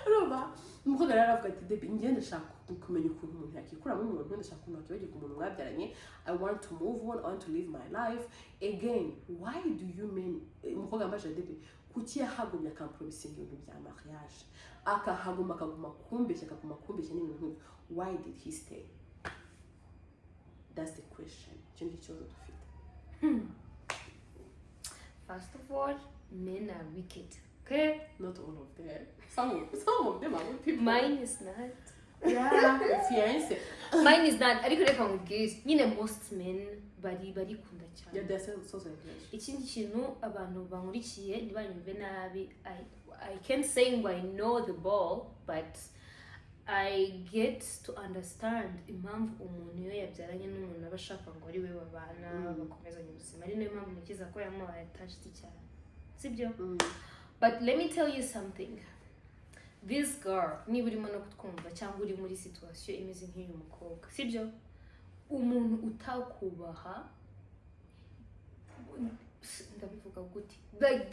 Urumva umukobwa rero aravuga ati: 'Debbie, njye ndashaka kumenya ukuntu umuntu yakikuramo umuntu, ndashaka ukuntu wakibagirwa umuntu mwabyaranye. I want to move on, I want to live my life again. Why do you mean?' Umukobwa yambajije: 'Debbie, kuki yahagumye akampromisinga ibintu bya mariage, akahaguma, akaguma kumbeshya, akaguma kumbeshya n'ibintu nk'ibyo? Why did he stay?' That's the question. Icyo ni ikibazo dufite.
First of all, men are wicked. Okay?
Not all of them. Some of them are good people.
Mine is not.
Yeah, fiance.
Mine is not. Ariko reka nkubwire. Nyine most men barikunda cyane.
Yeah, they're so selfish.
Ikindi kintu, abantu bankurikiye ntibanyumve nabi, I can't say ngo I know the ball, but I get to understand impamvu umuntu iyo yabyaranye n'umuntu aba ashaka ngo ari we babana, bakomezanya ubuzima. Ari nayo mpamvu ntekereza ko yamubaye attached cyane, sibyo? But let me tell you something. This girl, niba urimo no kutwumva cyangwa uri muri situation imeze nk'uyu mukobwa, sibyo, umuntu utakubaha, ndabivuga gute, like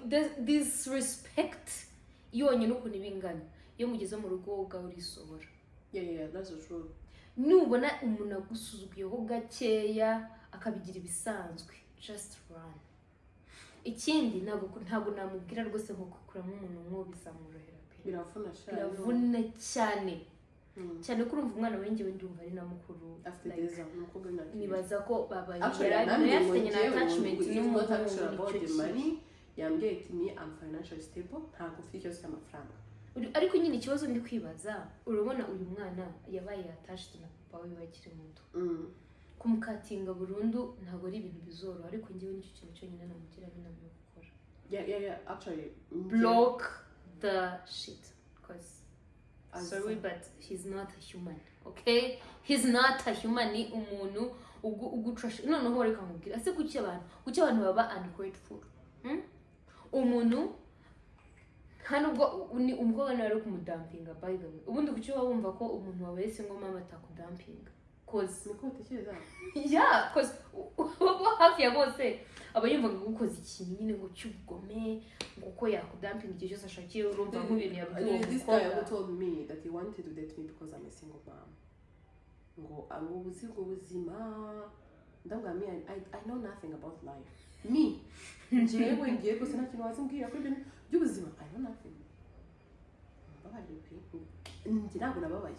the disrespect yonyine ukuntu iba ingana. Iyo mugeze mu rugo, wowe ubwawe urisohora.
Yeah, that's the truth.
Nubona umuntu agusuzuguyeho gakeya, akabigira ibisanzwe, just run. Ikindi, ntabwo namubwira rwose ngo gukuramo umuntu nk'uwo bizamworohera pe.
Biravuna sha.
Biravuna cyane cyane ko urumva umwana we, njyewe ndumva ari na mukuru.
Afite
Like,
deza umukobwa w'imyaka 2.
Nibaza ko babaye
Actually,
yari
yanambwiye ngo
afitanye na
njyewe
attachment
ngo it's not
n'umuhungu.
actually about
Nicyo
the money.
kibi.
Yambwiye ati: "Me, I'm financially stable, ntabwo mfite ikibazo cy'amafaranga."
Ariko nyine ikibazo ndi kwibaza, urabona uyu mwana yabaye attached na papa we akiri muto. Kumucuttinga burundu ntabwo ari ibintu bizoroha, ariko njyewe nicyo kintu cyonyine namugiramo inama yo gukora.
Yeah, actually
Block the shit, 'cause sorry, but he's not a human, okay? He's not a human. Ni umuntu ugutrasha. Noneho reka nkubwire, ese kuki abantu baba ungrateful? Umuntu nta nubwo ni umukobwa nawe ari kumudumpinga. By the way, ubundi kuki uba wumva ko umuntu wabaye single mama atakudumpinga? 'Cause
Niko batekereza.
Yeah, 'cause uba hafi ya bose aba yumva ngo gukoza ikintu nyine ngo cy'ubugome, ngo uko yakudumpinga igihe cyose ashakiye. Urumva nk'ibintu yabwiye uwo
This guy who
mukobwa.
told me that he wanted to date me because I'm a single mom, ngo ubuzi ngo ubuzima. Ndabwira, me, I know nothing about life. Me, njyewe ngiye gusa nta kintu wazimbwira kuri ibintu by'ubuzima. I know nothing. Mbabarire pe, njye ntabwo nababaye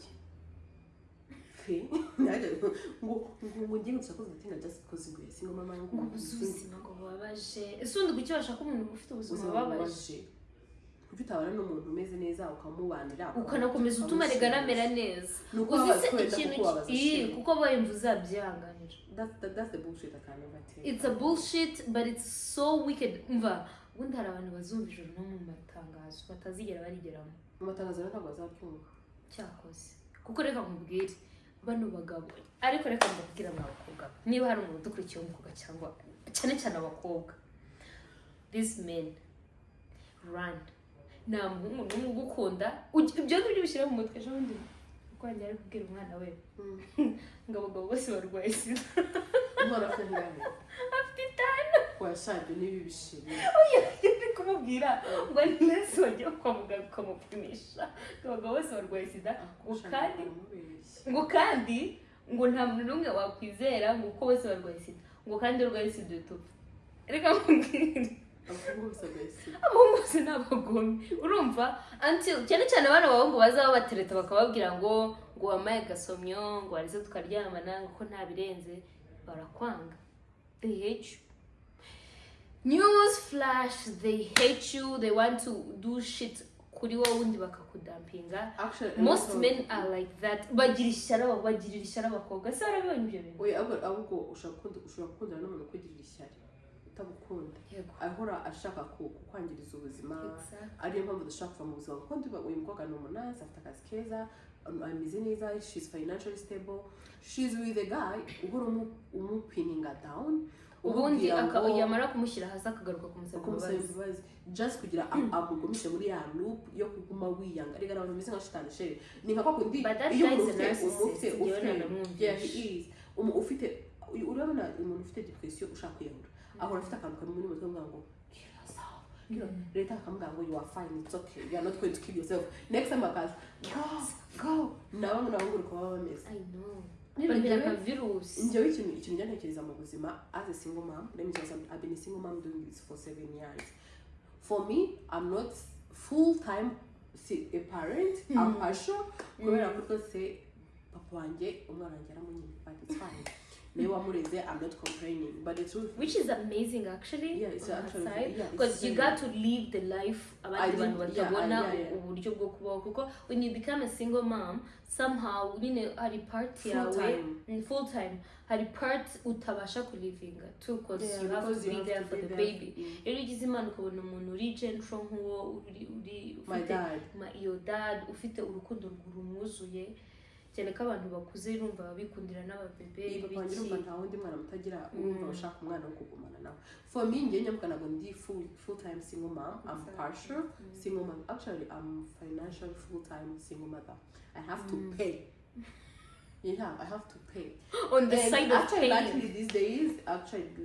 pe. Nanjye ngo ngiye gushaka kudatinga just because ngo single mama, ngo
Ngo ubuze ubuzima ngo bubabaje. Ese ubundi kuki bashaka umuntu ufite ubuzima
ubuzima
bubabaje?
Bubabaje. Kuki utabana n'umuntu umeze neza, ukamubanira,
Ukanakomeza utuma rega anamera neza?
Ni uko
Uzi
wabaza
se
ko wenda
ikintu
kukubabaza
Ii,
shit.
Kuko aba yumva uzabyihanganira.
That's the bullshit I can never take.
It's a bullshit, but it's so wicked. Umva, ubundi hari abantu bazumva ijoro no mu matangazo batazigera barigeramo.
Mu matangazo rero ntabwo bazabyumva.
Cyakoze kuko reka nkubwire, bano bagabo, ariko reka mbabwire mwa bakobwa, niba hari umuntu udukurikiye w'umukobwa, cyangwa cyane cyane abakobwa, this men, run. Nta muhungu n'umwe ugukunda. Ibyo ngibyo bishyira mu mutwe. Ejo bundi kuko wanjye ari kubwira umwana we ngo abagabo bose barwaye sida.
Umwana afite ntiyamenye.
Afite 5.
Washabye n'ibi bishimye.
Ari kumubwira ngo unless wagiye kwa muganga ukamupimisha, ngo abagabo bose barwaye sida, ngo kandi ngo nta muntu n'umwe wakwizera, ngo kuko bose barwaye sida, ngo kandi iyo urwaye sida uhita upfa. Reka nkubwire,
Abahungu bose barwaye sida.
Abahungu bose ni abagome. Urumva, until cyane cyane abana b'abahungu baza babatereta, bakababwira ngo wamaye agasomyo, ngo wareze tukaryamana, ngo ko nta birenze, barakwanga. They hate you. News flash, they hate you. They want to do shit kuri wowe, ubundi bakakudumpinga.
Actually,
Most men are like that. Bagira ishyari, bagirira ishyari abakobwa. Se warabibonye ibyo bintu?
Oya, ahubwo ushobora gukundana n'umuntu ukugirira ishyari, utagukunda, ahora ashaka kukwangiriza ubuzima. Ariyo mpamvu dushaka kuva mu buzima, kuko uyu mukobwa ni umunasi, afite akazi keza, ameze neza, she's financially stable, she's with a guy uhora umupinninga down,
Ubundi
umubwira
yamara kumushyira hasi, akagaruka kumusaba
kumusaba
imbabazi.
Imbabazi just kugira amugumishe muri ya loop yo kuguma wiyanga. Ariko abantu bameze nka shitani chérie, ni nka kwa kundi
But that
iyo
guy
umuntu
is a narcissist.
ufite
Njyewe
ufite
nanamwumvishe.
Yeah, he is. Ufite, urabona umuntu ufite depression ushaka kwiyahura, ahora afite akantu kamwe muri mutwe ngo "Kill yourself, Later akamubwira ngo "You are fine, it's okay, you are not going to kill yourself." Next time akaza "Go, go." Na bamwe n'abahungu uko baba bameze.
I know.
Rero
Bamera
njyewe
nka virusi.
Njyewe ikintu njya ntekereza mu buzima as a single mom, let me tell you something, I've been a single mom doing this for 7 years. For me, I'm not full time a parent, I'm partial, kubera ko rwose papa wanjye umwana wanjye yaramunyimye, but it's fine, niwe wamureze. I'm not complaining, but the truth
Which is amazing, actually,
Yeah, it's
on her
actually
side,
yeah, it's
because you got to live the life abandi bantu batabona, uburyo bwo kubaho, kuko when you become a single mom, somehow nyine hari part
Full
yawe
time.
Full time, hari part utabasha kulivinga too, because
Yeah,
you have
because
to
you
be
have
there
to
for
be
the
there.
baby. Rero iyo ugize Imana ukabona umuntu uri gentle nk'uwo uri
My
ufite
dad.
Your dad ufite urukundo rumwuzuye, cyane ko abantu bakuze urumva babikundira n'ababebe.
Iyi papa wanjye,
Ibiki.
urumva nta wundi mwana mutagira, urumva ushaka umwana wo kugumana nawe. For me, njyewe nyamuka ntabwo ndi full time single mom. I'm partial single mom. Actually, I'm financial full time single mother. I have to pay. Yeah, I have to pay.
On the
And
side of
actually,
paying.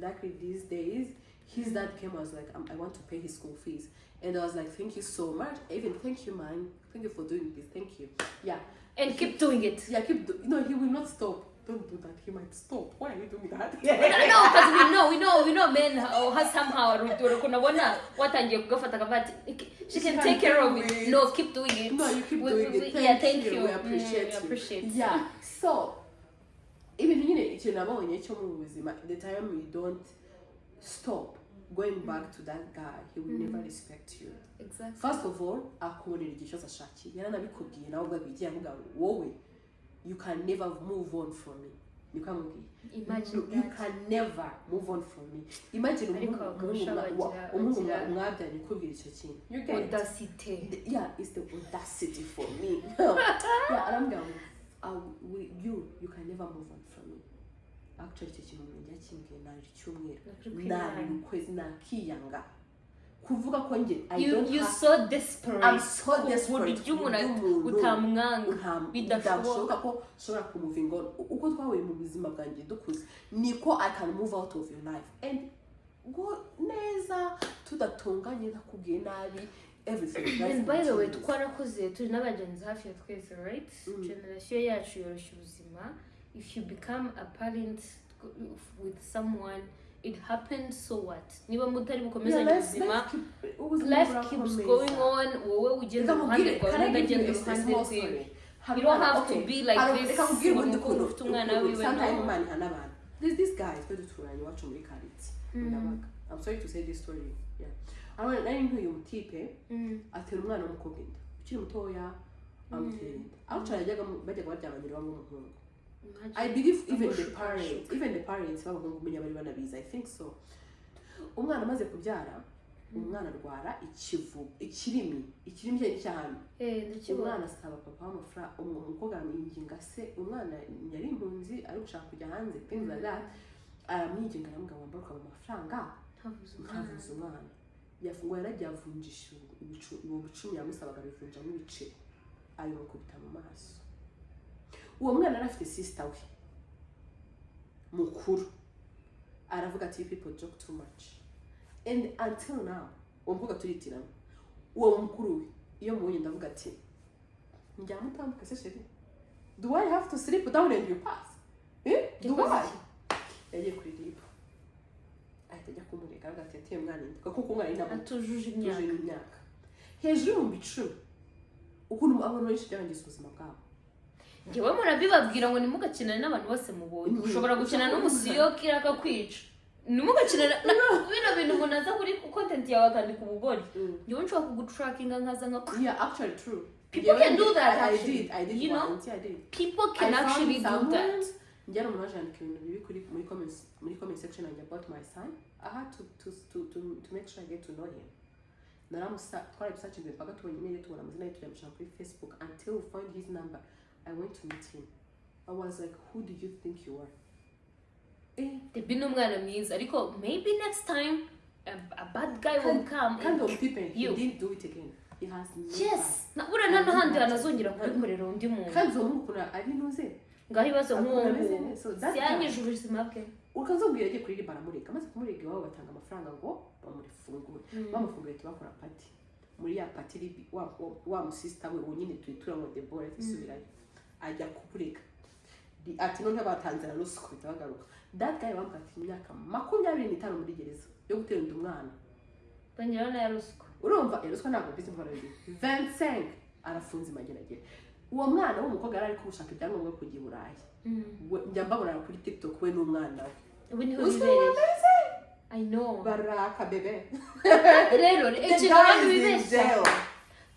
Luckily these days, His dad came, I was like, "I want to pay his school fees," and I was like, "Thank you so much. Even thank you, man. Thank you for doing this. Thank you." Yeah.
And keep doing it.
Yeah, keep no, he will not stop. Don't do that. He might stop. Why are you doing that?
No, because we know men how somehow ukuntu abona watangiye kugafata akavuga ati, "She can
She
take
can
care of
do
it."
it.
No, keep doing it.
No, you keep doing it. Thank
Yeah, thank
you.
you.
We appreciate
We
you.
appreciate.
Yeah. So, ibintu nyine, ikintu nabonye cyo mu buzima, the time you don't stop going back to that guy, he will never respect you. First of all, akubonera igihe cyose ashakiye. Yaranabikubwiye nawe ubwo igiye avuga ngo wowe, "You can never move on from me," niko yamubwiye.
Imagine
You
that.
can never move on from me. Imagine
Ariko
umuhungu
abagabo
umuhungu
bagira-
mwabyaranye ukubwira icyo kintu. You get it?
Audacity.
Yeah, it's the audacity for me. Yeah, arambwira ngo, "You can never move on from me." Actually, icyo kintu umuntu yakimbwiye, narira icyumweru, narira ukwezi, nakiyanga kuvuga ko njye I
You
don't
you
have
so desperate.
I'm so
Ku
desperate
buryo umuntu
ku buryo umuntu
utamwanga. Bidashoboka.
Bidashoboka ko nshobora kumuvinga on. Uko twahuye mu buzima bwanjye dukuze, niko I can move out of your life and go neza, tudatunganye, ntakubwiye nabi, everything. Life
And by the way,
continues.
Twarakuze turi n'abagenzi hafi ya twese, right? Generation yacu yoroshya ubuzima. If you become a parent with someone, it happens, so what? Niba mutari bukomezanye ubuzima,
ubuzima
life keeps
burakomeza.
Going on. Wowe ugenda
Reka
uruhande
nkubwire,
rwawe,
can I
undi
give you
agenda
a
uruhande
small
rwiwe.
story? Hari
You don't
umwana-
have to
okay,
be like this,
reka nkubwire ubundi
ngo
ukuntu
ufite umwana
ukuntu
wiwe,
sometimes
no.
Imana ihana abantu. There's this guy twe duturanye iwacu muri karitsiye ndabaga. I'm sorry to say this story. Yeah, arabona nari ntuye umutipe atera umwana w'umukobwa inda ukiri mutoya, amutera inda. Actually, bajyaga baryamanye iwabo w'umuhungu. I believe even the parents, even the parents b'abahungu umenya bari banabizi, I think so. Umwana amaze kubyara, umwana arwara ikivu, ikirimi, ikirimi cye cyane.
Eh, ndakibona.
Umwana asaba papa w'amafaranga, umukobwa aramwinginga se, umwana yari impunzi ari gushaka kujya hanze, things like that. Aramwinginga, aramubwira ngo wambare amafaranga
Ntavuze umwana.
Nkavuza umwana. Yafunguye, yaragiye avunjisha 10,000 yamusabaga, abivunjamo ibiceri, abimukubita mu maso. Uwo mwana yari afite sister we mukuru, aravuga ati, "You people joke too much." And until now uwo mukobwa turitirana, uwo mukuru we iyo mubonye ndavuga ati, "Njyamutambuka se chérie? Do I have to sleep down and you pass, eh? Do
Yakoze
I?"
iki?
Yagiye kuri RIB, ahita ajya kumurega, aravuga ati yateye umwana inda kuko umwana ari na muto,
atujuje
atuje
imyaka.
Imyaka hejuru y'10,000. Ukuntu abantu benshi byarangiza ubuzima bwabo.
Njyewe murabibabwira ngo ntimugakinane n'abantu bose mubonye. Ushobora gukina n'umusiyoki akakwica. Ntimugakinane bino bintu umuntu aza kuri content yawe akandika ubugoryi. Njyewe nshobora kugutrackinga nkaza nka
Yeah, actually true.
People can do that,
I
actually.
did, I did
You know?
once. Yeah, I did.
People can
I found
actually do
someone-
that.
Njye hari umuntu waje yandika ibintu bibi kuri muri comment section yanjye about my son. I had to make sure I get to know him. Naramusa, twarabisearchinze mpaka tubonye email, tubona amazina ye, tujya kuri Facebook until we find his number. I went to meet him. I was like, "Who do you think you are?" Eh.
Debbie ni umwana mwiza, ariko maybe next time a bad guy will come
Kind
and
of people, he
you.
Didn't do it again. He has never.
Yes, buriya nta n'ahandi hantu azongera kubikorera undi muntu.
Kandi uwo muhungu ukuntu ari nuze
Ngaho ibibazo nk'uwo
Ukuntu ameze
nguwo
neza. So that
siyangije ubuzima bwe.
Ukazubwira agiye kuri RIB, baramurega. Amaze kumurega, iwabo batanga amafaranga ngo bamurifungure. Bamufunguye, bahita bakora party. Muri ya party RIB wa musista we uwo nyine tuyitura ngo Debora isubirayo ajya kuburega. Ati noneho batanze na ruswa, bahita bagaruka. That guy bamukatiye imyaka 25 muri gereza yo gutera inda umwana.
Bongeraho na ruswa.
Urumva iyo ruswa ntabwo mbizi, mbona bibiri 25 arafunze imageragere. Uwo mwana w'umukobwa yari ari gushaka ibyangombwa byo kujya i Burayi. Njya mbabona kuri TikTok, we n'umwana we.
Ubu niho
Uzi
bibereye.
bameze?
I know.
Baraka bebe.
Rero ikintu abantu bibeshya,
Jail.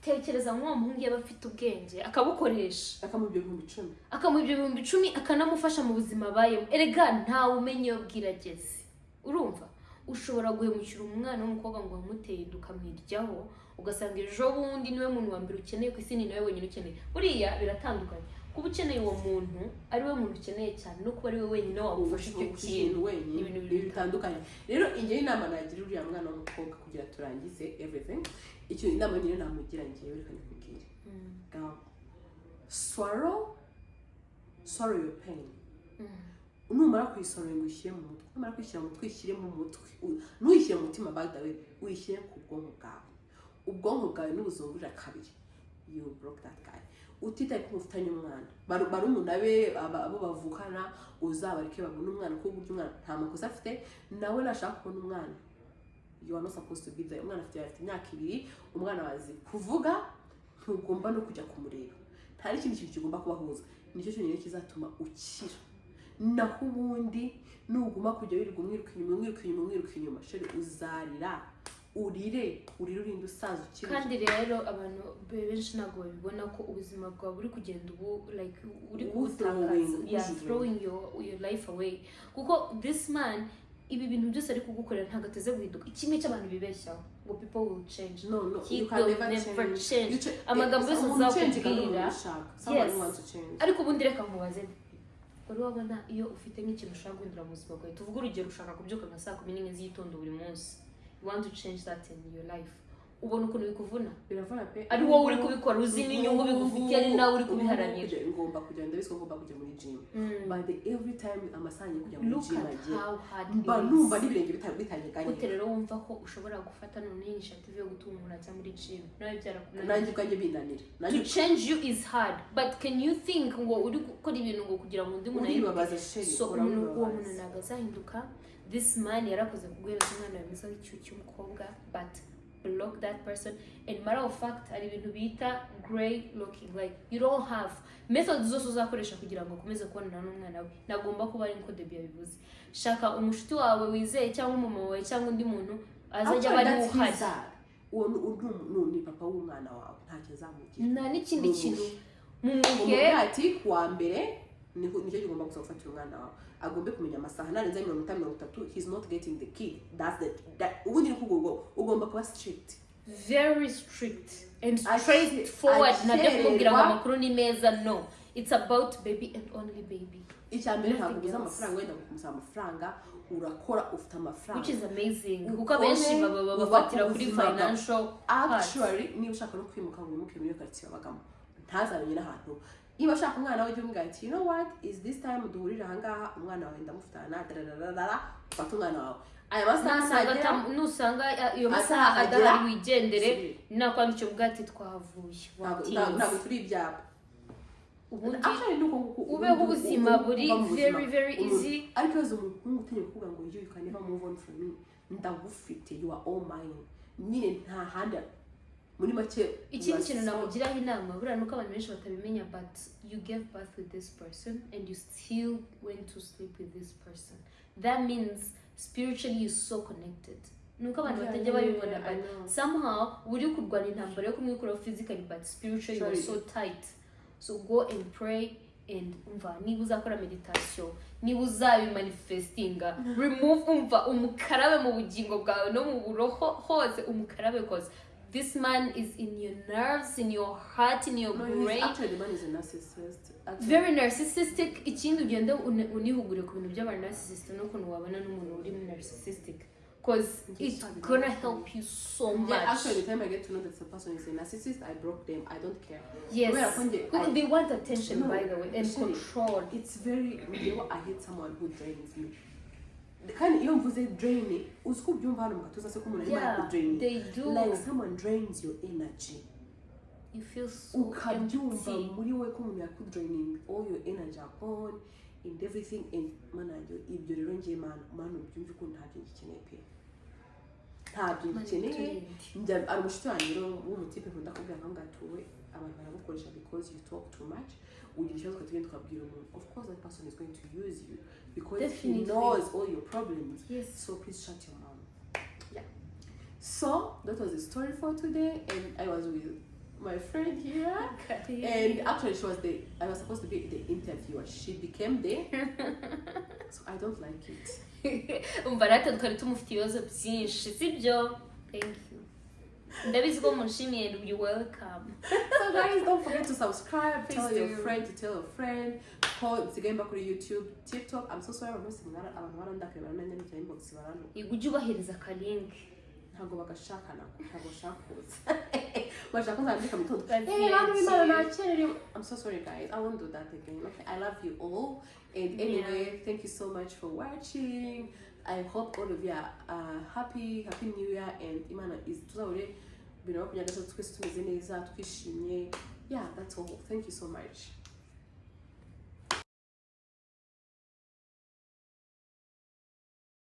Tekereza nk'uwo muhungu yaba afite ubwenge akabukoresha,
akamuha ibyo 10,000,
akamuha ibyo 10,000, akanamufasha mu buzima abayemo. Erega ntawe umenya iyo bwirageze. Urumva ushobora guhemukira umwana w'umukobwa ngo wamuteye inda, ukamwiryaho, ugasanga ejo bundi niwe muntu wa mbere ukeneye ku isi, ni nawe wenyine ukeneye. Buriya biratandukanye kuba ukeneye uwo muntu, ari we muntu ukeneye cyane, no kuba ari we wenyine wagufasha icyo kintu.
Wenyine.
Ni ibintu
ni
bibiri.
Ibintu bitandukanye. Rero ingewe inama nagira uriya mwana w'umukobwa kugira turangize everything, icyo inama nyine namugira ngewe, reka nyikubwire. Girl, swallow your pain. Numara kuyisoma, uyishyire mu mutwe. Numara kuyishyira mu mutwe, uyishyire mu mutwe. Ntuyishyire mu mutima, by the way, uyishyire ku bwonko bwawe. Ubwonko bwawe nubuzungurira kabiri, you block that guy, utitaye ko mufitanye umwana. Barumuna be, abo bavukana, uzabareke babone umwana, kuko uburyo umwana nta makosa afite. Nawe nashaka kubona umwana, you are not supposed to be there. Umwana afite imyaka 2, umwana wazi kuvuga, ntugomba no kujya kumureba. Nta n'ikindi kintu kigomba kubahuza. Nicyo cyonyine kizatuma ukira. Naho ubundi nuguma kujya wirirwa umwiruka inyuma, umwiruka inyuma, umwiruka inyuma, chérie, uzarira, urire, urire, urinde usaza ukiri.
Kandi rero abantu benshi ntabwo babibona ko ubuzima bwawe buri kugenda ubu like uri
Ubu
kubutakaza.
throwing,
Yeah,
ubujugunya.
throwing your life away, kuko this man, ibi bintu byose ari kugukorera, ntabwo ateze guhinduka. Kimwe cy'abantu bibeshyaho ngo people will change.
No,
He
you can
will
never
never
change.
change.
You
Amagambo yose
umuntu change kandi
uzakubwira.
umuntu ubishaka. Someone
Yes.
who wants to change.
Ariko ubundi reka nkubaze, wari wabona iyo ufite nk'ikintu ushaka guhindura mu buzima bwawe, tuvuge urugero ushaka kubyuka nka saa 11 z'igitondo buri munsi, you want to change that in your life, ubona ukuntu bikuvuna?
Biravuna pe.
Ari wowe uri kubikora, uzi n'inyungu bigufitiye, ari nawe uri kubiharanira.
Ngomba kujya, ndabizi ko ngomba kujya muri gym, but every time amasaha ngiye kujya muri
Look
gym
at
agiye,
how hard
mba
it is.
numva n'ibirenge bitanyeganye.
Gute rero wumva ko ushobora gufata noneho initiative yo gutuma umuntu ajya muri gym, nawe byarakunaniye?
Nanjye ubwanjye binanira.
To
Nanjye
change you is hard, but can you think ngo uri gukora ibintu ngo kugira ngo undi muntu ahinduke?
Uribabaza, chérie.
So umuntu, uwo muntu
Urabibabaza.
ntabwo azahinduka. This man yarakoze kuguhereza umwana mwiza w'icyuki w'umukobwa, but block that person. And matter of fact, hari ibintu bita grey looking, like you don't have methods zose uzakoresha kugira ngo ukomeze kubonana n'umwana we. Ntagomba kuba ari nko Debbie yabivuze, shaka umushuti wawe wizeye, cyangwa umumama wawe, cyangwa undi muntu azajya aba ari uhari.
Uwo ni papa w'umwana wawe, ntacyo azamugira.
Nta n'ikindi
Mumuhe.
kintu mumuhe.
Umubwira ati kuwa mbere nicyo kigomba gusa gufatira umwana wawe, agombe kumenya amasaha. Narenza iminota 30, he's not getting the kid. That's the that, ubundi ni kugo ugomba kuba strict.
Very strict and straightforward. Ntabyo kumubwira ngo
Akererwa.
amakuru ni meza. No, it's about baby and only baby.
Icya mbere, ntabwo
Nothing
ubuze
else.
amafaranga, wenda kumusaba amafaranga, urakora, ufite amafaranga.
Which is amazing, kuko
Ukore,
abenshi baba babafatira
wubake
kuri
ubuzima bwawe.
financial part.
Actually, niba ushaka no kwimuka, wimuke muri iyo quartier babagamo, ntazamenye n'ahantu. Niba ashaka umwana we, ujye umubwira ati: "You know what is this time, duhurire ahangaha, umwana wawe ndamufitana darararara, ufate umwana wawe aya masaha."
Nusanga
Nagera
nusanga iyo masaha
atahagera,
adahari, wigendere.
Subire.
Nakwandikira ubwo ati twahavuye.
Ntabwo
Watinze.
turi ibyapa.
Ubundi
Actually, ni uko nguko
ubeho ubuzima
ubundi
buri
uva mu buzima.
very, very easy.
Ariko iyo umuhungu utinya kuvuga ngo you can never move on from me, ndagufite, you are all mine, nyine nta handi, muri make.
Ikindi kintu namugiraho inama buriya nuko abantu benshi batabimenya, but you gave birth with this person and you still went to sleep with this person. That means spiritually you're so connected. Nuko abantu batajya babibona,
I
but
know.
somehow uri kurwana intambara yo kumwikuraho physically, but spiritually you are
Sorry.
so tight. So go and pray and umva, niba uzakora meditation, niba uzabimanifestinga, remove, umva, umukarabe mu bugingo bwawe no mu buroho hose, umukarabe, cause this man is in your nerves, in your heart, in your
No, he's
brain.
Actually, the man is a narcissist. Actually,
Very narcissistic. Ikindi, ugende unihugure ku bintu by'aba narcissist n'ukuntu wabana n'umuntu uri narcissistic, cause it's gonna help you so much.
Yeah, actually, the time I get to know that the person is a narcissist, I broke them. I don't care.
Yes.
Kubera ko njye-
Kuko they want attention,
No,
by the way, and
actually,
control.
It's very, njyewe I hate someone who drains me. Kandi iyo mvuze drain, uzi ko ubyumva hano mu gatuza se ko umuntu arimo
Yeah,
arakudrain?
they do.
Like someone drains your energy.
You feel so
Ukabyumva
empty.
muri wowe ko umuntu yakudraining, all your energy are gone and everything, and mana yanjye, ibyo rero ngiye, mana, mana, ubyumve ko ntabyo ngikeneye pe, ntabyo
Mana
ngikeneye.
iturinde.
Njya ari umushuti wanjye rero w'umutipe nkunda kubwira nkaho ngatuwe, abantu baragukoresha because you talk too much. Ugira ikibazo ukatugenda ukabwira umuntu, of course that person is going to use you because
Definitely.
he knows all your problems. So please shut your mouth. Yeah, so that was the story for today, and I was with my friend here, and actually she was the I was supposed to be the interviewer, she became the, so I don't like it.
Umva rata, twari tumufite ibibazo byinshi, sibyo? Thank you, ndabizi ko munshimiye. You welcome.
So guys, don't forget to subscribe.
Please
Tell your
do.
friend to tell a friend ko nsigaye mba kuri YouTube, TikTok. I'm so sorry, abantu bose abantu barandakaye, barananyandikira inbox, barantu
Ujye ubahereza akalink.
Ntabwo bagashaka nako, ntabwo bashaka kuza, bashaka ko nzandika mu gitondo.
Baziye.
Hey, bantu b'Imana, nakererewe. I'm so sorry, guys. I won't do that again, okay? I love you all and anyway, thank you so much for watching. I hope all of you are happy. Happy New Year, and Imana is tuzahure 2023 twese tumeze neza, twishimye. Yeah, that's all. Thank you so much.